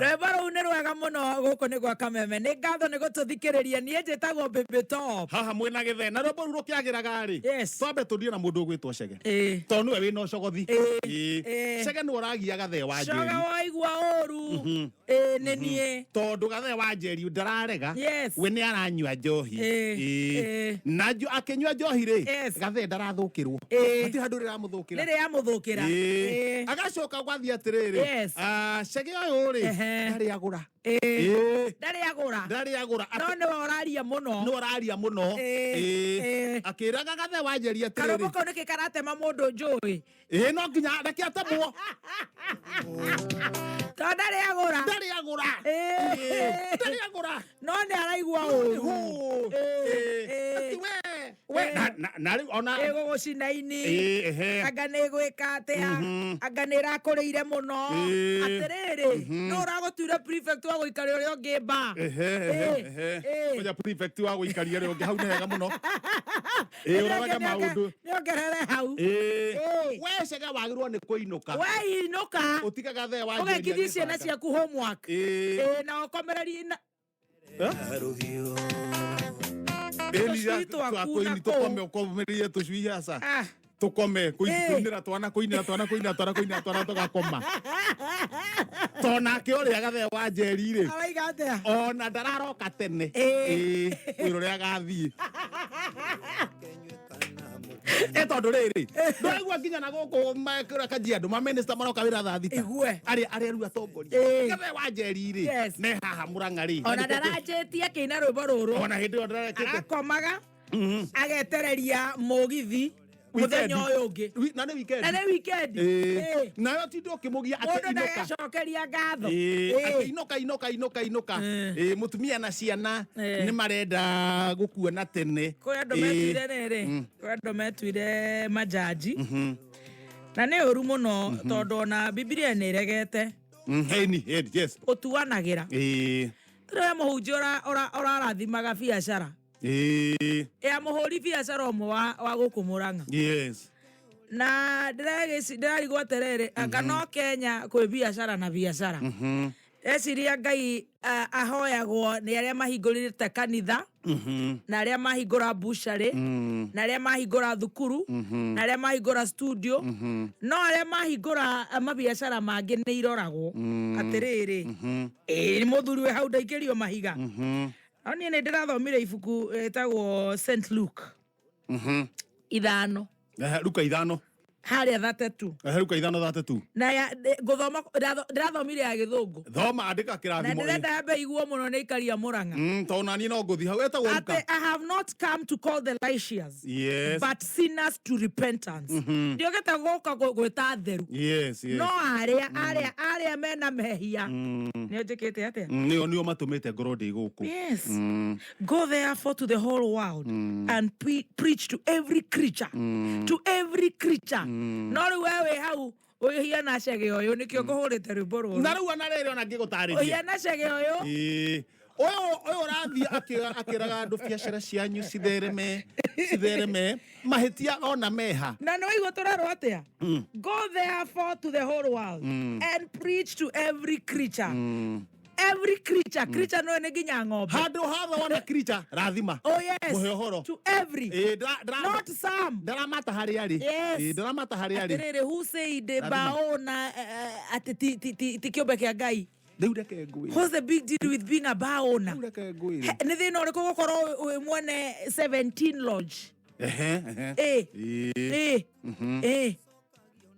Rwĩmbo rũu nĩ rwega mũno. Gũkũ nĩ gwa Kameme. Nĩ ngatho nĩ gũtũthikĩrĩria. Niĩ njĩtagwo Baby Top. Haha mwĩna gĩthe na rwĩmbo rũu rũkĩagĩraga rĩ, twambe tũthiĩ na mũndũ ũgwĩtwo Cege, tondũ nĩwe wĩna ũcogothi. Ĩĩ. Cege nĩwe ũragia Gathee wa Coga Njeri. Waigua ũru, ĩĩ nĩ niĩ. Tondũ Gathee wa Njeri ndararega, we nĩ aranyua njohi. Na akĩnyua njohi rĩ, Gathee ndarathũkĩrwo. Hatirĩ handũ rĩramũthũkĩra. Rĩrĩ yamũthũkĩra. Agacoka gwathiĩ atĩrĩrĩ, ah, Cege ũyũ rĩ, ndarĩ agũra. Ndarĩ agũra. Ndarĩ agũra. No nĩwe ũraria mũno. Nĩwe ũraria mũno. Akĩraga Gathee wa Njeri atĩrĩrĩ, Karũmbo kau nĩkĩ karatema mũndũ njũĩ? Ĩĩ, no nginya reke atemwo. Tondũ ndarĩ agũra. Ndarĩ agũra. Ĩĩ, ndarĩ agũra. No nĩ araigua ũru. Hũ. Ati we we na rĩu ona Ĩgũgũcina ini. Ĩĩ, ehe. Anga nĩ ĩgwĩka atĩa? Anga nĩ ĩrakũrĩire mũno? Atĩrĩrĩ, nũ ũragũtuire prefect wa gũikaria ũrĩa ũngĩ mba? Ehe, ehe, ehe. Ngoja, prefect wa gũikaria ũrĩa ũngĩ hau nĩ hega mũno. Ĩĩ, ũroraga maũndũ. Nĩongerere hau. We Cege wagĩrĩirwo nĩ kũinũka. We inũka. Ũtige Gathee wa Njeri Ũgekithie ciana agĩbanga. ciaku homework. Ĩĩ, na ũkomererie na tũcui twaku na kũu. Ũkomererie tũcui aca. Ah. Tũkome kũinĩra twana, kũinĩra twana, kũinĩra twana, kũinĩra twana tũgakoma. To nake ũrĩa Gathee wa Njeri rĩ, Araiga atĩa? Ona ndararoka tene. Ĩĩ, wĩra ũrĩa agathiĩ. Ĩ tondũ rĩrĩ, ndũraigua nginya na gũkũ kũrĩa Kajiado maminista maroka wĩra thaa 6? Igue. Arĩa rĩu atongoria. Gathee wa Njeri rĩ, me haha Mũrang'a rĩ. Ona ndaranjĩtie akĩina rwĩmbo rũrũ. Ona hĩndĩ ĩyo ndarekĩte. Arakomaga agetereria mũgithi mũthenya ũyũ ũngĩ. Na nĩ weekend. Na nĩ weekend. Ĩĩ. Nayo tindũ ũkĩmũgia atĩ Mũndũ inũka. ndagacokeria ngatho. Ĩĩ, atĩ inũka, inũka, inũka, inũka. Ĩĩ, mũtumia na ciana nĩ marenda gũkuona tene. Kwĩ andũ metuire rĩrĩ, kwĩ andũ metuire majaji, na nĩ ũru mũno tondũ ona Bibilia nĩ ĩregete Heni, heni, yes. ũtuanagĩra. Tũrĩ we mũhunjia ũrarathimaga biacara ya mũhũri biacara ũmwe wa gũkũ Mũrang'a. Na ndĩrarigwo atĩrĩrĩ, anga no Kenya kwĩ biacara na biacara? Eciria Ngai ahoyagwo nĩ arĩa mahingũrĩte kanitha, na arĩa mahingũra bucharĩ, na arĩa mahingũra thukuru, na arĩa mahingũra studio, no arĩa mahingũra mabiacara mangĩ nĩ iroragwo atĩrĩrĩ, ĩĩ mũthuri wĩ hau ndaikĩrio mahiga. No niĩ nĩ ndĩrathomire ibuku rĩtagwo St Luke 5. Ehe, Luka 5. Harĩa 32. Ehe, Luka 5:32. Na ngũthoma ndĩrathomire ya Gĩthũngũ. Thoma, andĩka Na kĩrathimo. Ndĩrenda yambe iguo mũno nĩ ikaria Mũrang'a. Tondũ naniĩ no ngũthiĩ hau ĩtagwo Luka. Atĩ, "I have not come to call the righteous, but sinners to repentance." Ndiũkĩte gũka gwĩta atheru. No arĩa mena mehia. Nĩ njĩkĩte atĩa? Nĩo matũmĩte ngorwo ndĩ gũkũ. Yes. "Go therefore to the whole world and preach to every creature." To every creature. No rĩu we wĩ hau ũhiana Cege ũyũ, nĩkĩo ngũhũrĩte rwĩmbo rũrũ. Na rĩu ona rĩrĩ ona ngĩgũtarĩria. Ũhiana Cege ũyũ. Ĩĩ. Ũyũ ũrathiĩ akĩraga andũ biacara cianyu cithereme, cithereme, mahĩtia ona meha. Na nĩ waigua tũrerwo atĩa? "Go therefore to the whole world and preach to every creature." Every creature. Creature no nĩ nginya ng'ombe. Handũ hothe wona creature, rathima. Oh yes. Mũhe ũhoro. To every. Ĩĩ, Not some. Ndaramata harĩa arĩ. Ĩĩ, ndaramata harĩa arĩ. Atĩrĩrĩ, who said Rathima. bao na atĩ ti kĩũmbe kĩa Ngai? Rĩu reke ngwĩre. What's the big deal with being a bar owner? Rĩu reke ngwĩre. Nĩ thĩna ũrĩkũ gũkorwo wĩ mwene 17 Lodge? Ehe, ehe. Ĩ. Ĩ.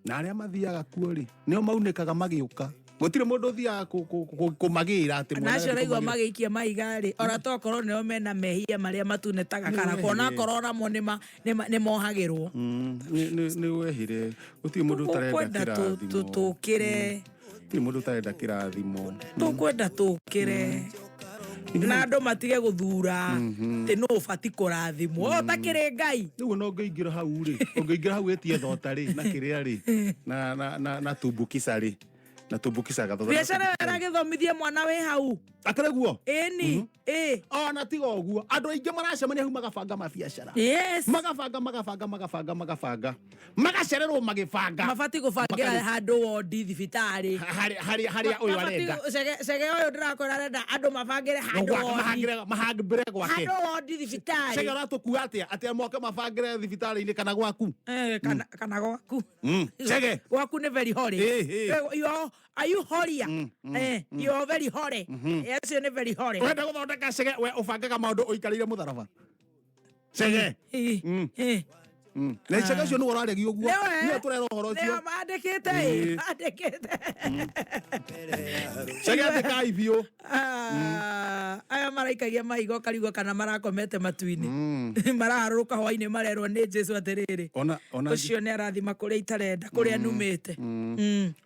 Na arĩa mathiaga kuo rĩ, nĩo maunĩkaga magĩũka. Gũtirĩ mũndũ ũthiaga kũmagĩra atĩ Na mwene acio arathiĩ ũraigua kũmagĩra. Magĩikia mahiga rĩ, ona tokorwo nĩo mena mehia marĩa matune ta gakarakũ, ona akorwo namo nĩ mohagĩrwo. Nĩ wehire. Gũtirĩ mũndũ ũtarenda Tũkwenda kĩrathimo. tũkĩre. Gũtirĩ mũndũ ũtarenda kĩrathimo. Tũkwenda tũkĩre na andũ matige gũthura atĩ nũ ũbati kũrathimwo ũtakĩrĩ Ngai. Rĩu ona ũngĩingĩra hau rĩ, ũngĩingĩra hau wĩtie thota rĩ, na kĩrĩa rĩ, na tumbukica rĩ. Na tumbukiza gatho. Biacara ĩyo ĩragĩthomithia mwana wĩ hau. Akĩrĩ guo. Ĩni, ĩ. Ona tiga ũguo, andũ aingĩ maracemania hau magabanga mabiacara. Yes. Magabanga, magabanga, magabanga, magabanga, magacererwo magĩbanga. Mabatiĩ gũbangĩra handũ wondi thibitarĩ. Harĩa ũyũ arenda. Cege ũyũ ndĩrakwĩra arenda andũ mabangĩre handũ wondi. Mahangĩre gwake. Handũ wondi thibitarĩ. Cege ũratũkua atĩa? Atĩa moke mabangĩre thibitarĩ-inĩ kana gwaku? Kana gwaku. Cege. Gwaku nĩ very holy. Are you holier? You are very holy. Yes, you are very holy. Ũrenda gũthondeka cege, we ũbangaga maũndũ ũikarĩire mũtharaba. Cege. Na cege ũcio nĩwe ũraregia ũguo. Nĩwe tũrera ũhoro ũcio. Nĩwe mandĩkĩte, mandĩkĩte. Cege andĩkai biũ. Aya maraikagia mahiga ũkarigwo kana marakomete matu-inĩ. Maraharũrũka hwainĩ marerwo nĩ Jesu atĩrĩrĩ. Ũcio nĩ arathima kũrĩa itarenda, kũrĩa numĩte.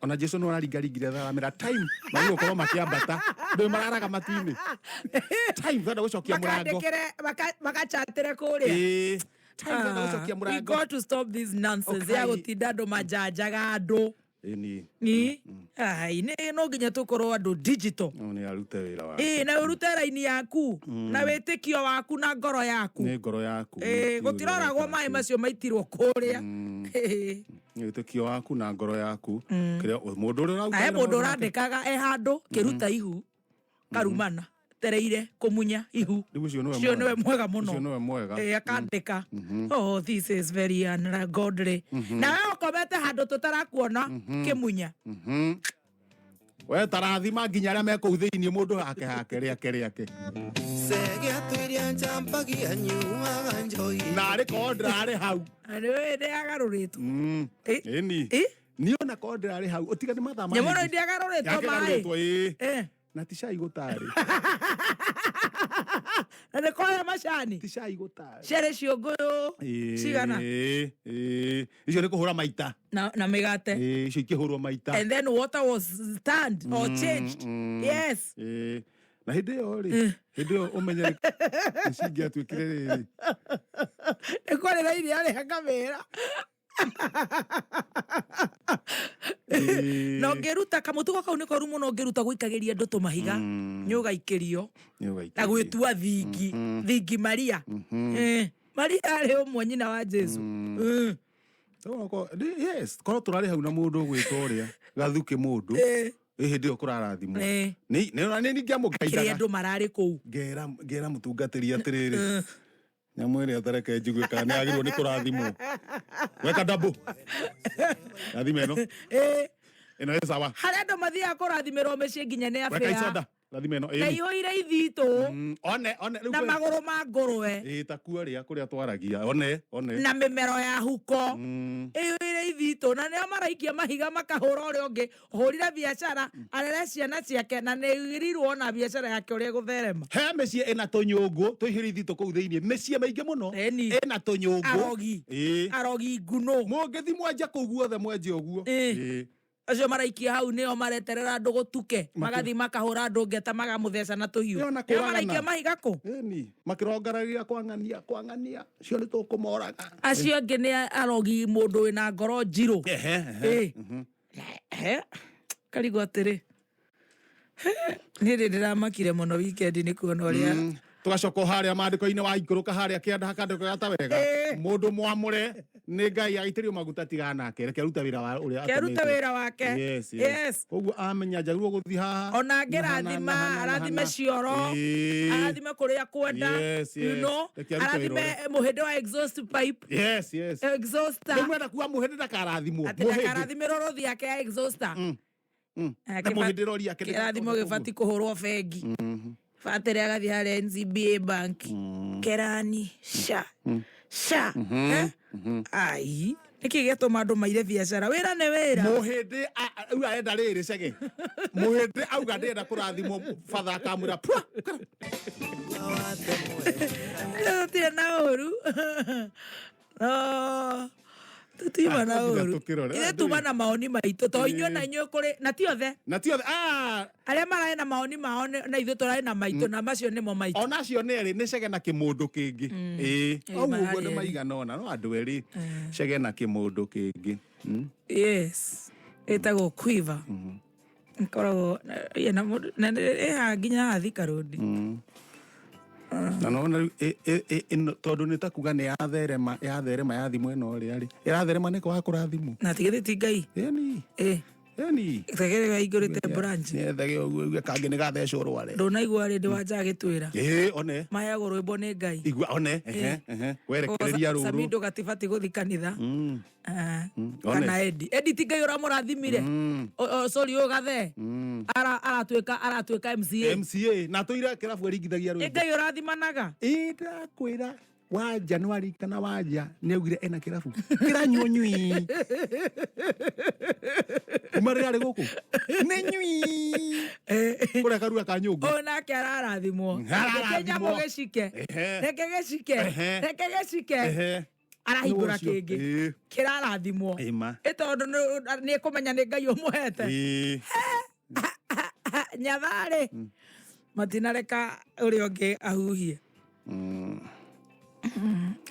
Ona Jesu nĩ araringaringire tharamĩra time magĩrĩirwo gũkorwo makĩambata. Ndũĩ mararaga matu-inĩ. Time twenda gũcokia mũrango. Makachatĩre kũrĩa. We got to stop this nonsense. Ya gũtinda andũ manjanjaga andũ. Ni ai nĩ no nginya tũkorwo andũ digital. Nĩ arute wĩra wake. Na ũrute raini yaku na wĩtĩkio waku na ngoro yaku. Nĩ ngoro yaku. Gũtiroragwo maĩ macio maitirwo kũrĩa. Wĩtĩkio waku na ngoro yaku. Kĩrĩa mũndũ ũrĩa ũraruta. He mũndũ ũrandĩkaga e handũ kĩruta ihu karumana. Tereire kumunya ihu. Ũcio nĩwe mwega mũno. Ũcio nĩwe mwega. Akandĩka. Oh, this is very ungodly. Na we ũkomete handũ tũtarakuona kĩmunya. We tarathima nginya arĩa me kũu thĩinĩ mũndũ hake hake rĩake rĩake. Na arĩ korwo ndĩrarĩ hau. Nĩ ndĩagarũrĩtwo. Ĩni. Niĩ ona korwo ndĩrarĩ hau ũtiga nĩ mathaa ma. Nyamũ ĩno ndĩagarũrĩtwo maĩ. Na ti cai gũtarĩ. Na nĩ kũrĩa macani. Ti cai gũtarĩ. Cere ciũngũyũ cigana. Icio nĩ kũhũra maita. Na mĩgate. Icio ikĩhũrwo maita. And then water was turned or changed. Yes. Na hĩndĩ ĩyo rĩ, hĩndĩ ĩyo ũmenye nĩcingĩatuĩkire rĩrĩ. Nĩ kwarĩ na iria rĩa ngamĩra. Na ũngĩruta kamũtugo kau nĩ koru mũno ũngĩruta gũikagĩria andũ tũmahiga nĩ ũgaikĩrio na gwĩtua thingi thingi Maria. Maria arĩ ũmwe nyina wa Jesu. Yes, korwo tũrarĩ hau na mũndũ ũgwĩtwo ũrĩa gathukĩ mũndũ hĩndĩ ĩyo kũrarathimwo. Nĩ ningĩamũkaithaga. Kĩrĩa andũ mararĩ kũu. Ngera mũtungatĩri atĩrĩrĩ. Nyamũ ĩrĩa tareke njigue kana nĩ yagĩrĩirwo nĩ kũrathimwo. Weka double. Rathima ĩno. Ĩno ĩ sawa. Harĩa andũ mathiaga kũrathimĩrwo mĩciĩ nginya nĩ Weka icoda. Rathima ĩno. Na ihũire ithitũ. One one na magũrũ ma ngũrwe. Ta kuo rĩa kũrĩa twaragia. One one. Na mĩmero ya huko. Ĩihũire ithitũ na nĩo maraikia mahiga makahũra ũrĩa ũngĩ. Ũhũrire biacara arere ciana ciake na nĩ ĩgĩrĩirwo ona biacara yake ũrĩa ĩgũtherema. He mĩciĩ ĩna tũnyũngũ tũihũire ithitũ kũu thĩinĩ. Mĩciĩ mĩingĩ mũno. Ĩna tũnyũngũ. Arogi. Arogi ngunũ. Mũngĩthi mwenje kũu guothe mwenje ũguo. Acio maraikia hau nĩo mareterera andũ gũtuke magathi makahũra andũ ngeta magamũtheca na tũhiũ. Nĩo maraikia mahiga kũ? Ĩni makĩrongoragia kwang'ania kwang'ania cio nĩ tũkũmoraga. Acio angĩ nĩ arogi mũndũ wĩna ngoro njirũ. Karigwo atĩrĩ niĩ ndĩ ndĩramakire mũno weekend nĩ kuona ũrĩa Tũgacoka harĩa maandĩko-inĩ wa ikũrũka harĩa kĩanda hakandĩko gata wega. Mũndũ mwamũre nĩ Ngai agĩitĩrĩrio maguta tiganake reke arute wĩra wa ũrĩa atũmĩtwo. Arute wĩra wake. Yes, yes. Koguo amenya njagĩrĩirwo gũthiĩ haha. Ona angĩrathima arathime cioro, arathime kũrĩa kwenda, you know, arathime mũhĩndĩ wa exhaust pipe. Yes, yes. Exhauster. Rĩu mwenda kuga mũhĩndĩ ndakarathimwo. Atĩ ndakarathimĩrwo rũthi yake ya exhauster. Na mũhĩndĩ rori yake kĩrathimo gĩbatiĩ kũhũrwo bengi. Batĩrĩ agathiĩ harĩa NCBA bank. Kerani sha sha. Ai nĩkĩ gĩatũma andũ maire biacara? Wĩra nĩ wĩra. Mũhĩndĩ rĩu arenda rĩrĩ cege. Mũhĩndĩ auga ndĩrenda kũrathimwo batha akamwĩra pua. Tũtirĩ na ũru. No tũtiuma na ũru. Ithuĩ tuma na maoni maitũ to inyuĩ na inyuĩ kũrĩ na ti othe. Na ti othe. Arĩa mararĩ na maoni mao na ithuĩ tũrarĩ na maitũ na macio nĩmo maitũ. Ona acio nĩ erĩ nĩ cege na kĩmũndũ kĩngĩ. Ĩĩ. Ũguo nĩ maigana ũna no andũ erĩ cege na kĩmũndũ kĩngĩ. Yes. Ĩtagwo quiver. Nkoragwo ĩĩ, na mũndũ na ĩha nginya haha Thika Road. Na nona rĩu ĩno tondũ nĩ ta kuga nĩ yatherema, yatherema ya thimũ ĩno ũrĩa rĩ ĩratherema nĩ kwaga kũrathimwo. Na tigithĩ ti Ngai. Ĩni. Ĩ. Ĩni. Tegere waingũrĩte branch. Nĩethage ũguo uge kangĩ nĩ gathecwo rware. Ndũnaigua rĩndĩ wanja agĩtwĩra. Ĩ one. Maheagwo rwĩmbo nĩ Ngai. Igua one ehe ehe werekereria rũrũ. Samido gatibati gũthi kanitha. One. Kana Edi. Edi ti Ngai ũramũrathimire. Sorry ũyũ gathe. Aratuĩka MCA. MCA na tũire kĩrabu ĩringithagia Nĩ rwĩmbo. Ngai ũrathimanaga. Ĩ ndakwĩra wanja nĩ warikana wanja nĩ augire ena kĩrabu kĩranyuo nyui kuma rĩrĩa arĩ gũkũ nĩ nyui kũrĩa karura ka nyũngũ. Ũyũ nake ararathimwo. Ararathimwo. Reke nyamũ gĩcike. Ehe. Reke gĩcike. Ehe. Reke gĩcike. Ehe. Arahingũra Nĩ ũcio. kĩngĩ. Ĩ. Kĩrarathimwo. Ĩma. Ĩ tondũ nĩ ekũmenya nĩ Ngai ũmũhete. Ĩ. Nyatharĩ. Matinareka ũrĩa ũngĩ ahuhie.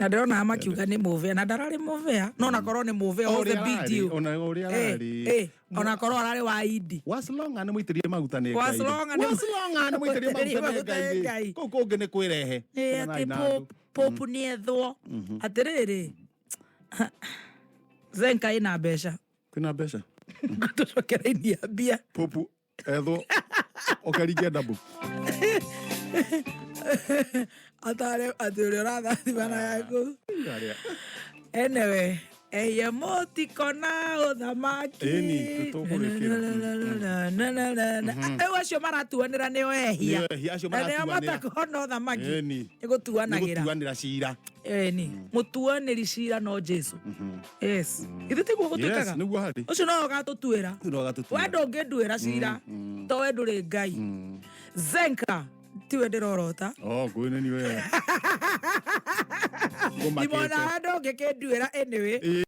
Na ndĩrona makiuga nĩ mũbĩa na ndararĩ mũbĩa no nakorwo nĩ mũbĩa was the big deal. Ona ũrĩa Eh, ararĩ. eh, ona korwo ararĩ wa Idi. Waslonga nĩ mũitĩrĩrie maguta nĩ Ngai. Waslonga nĩ- Waslonga nĩ mũitĩrĩrie maguta nĩ maguta nĩ Ngai. Ngai. Kũu kũngĩ nĩ kwĩrehe. Nĩ atĩ Pope nĩ ethwo. Atĩrĩrĩ, Zenka ĩna mbeca. Kwĩna mbeca. Tũcokereinie mbia. Pope ethwo ũkaringia ndabu. Atare atĩ ũrĩa ũrathathimana yaku. Anyway, eye mũtikona ũthamaki. Ĩni, tũkũrĩkĩra. Rĩu acio maratuanĩra nĩo ehia. Nĩo ehia, acio Na nĩo maratuanĩra. matakona ũthamaki. Ĩni. Nĩ gũtuanagĩra. Nĩ gũtuanĩra cira. Ĩni, mũtuanĩri cira no Jesu. Yes. Ithe tiguo Yes, gũtuĩkaga. nĩguo harĩ. Ũcio nowe ũgatũtuĩra. Ũcio nowe ũgatũtuĩra. We ndũngĩnduĩra cira to we ndũrĩ Ngai. Zenka tiwe ndĩrorota. Oh, ngũĩ nĩ niwe. Ndimona ndũngĩkĩnduĩra anyway.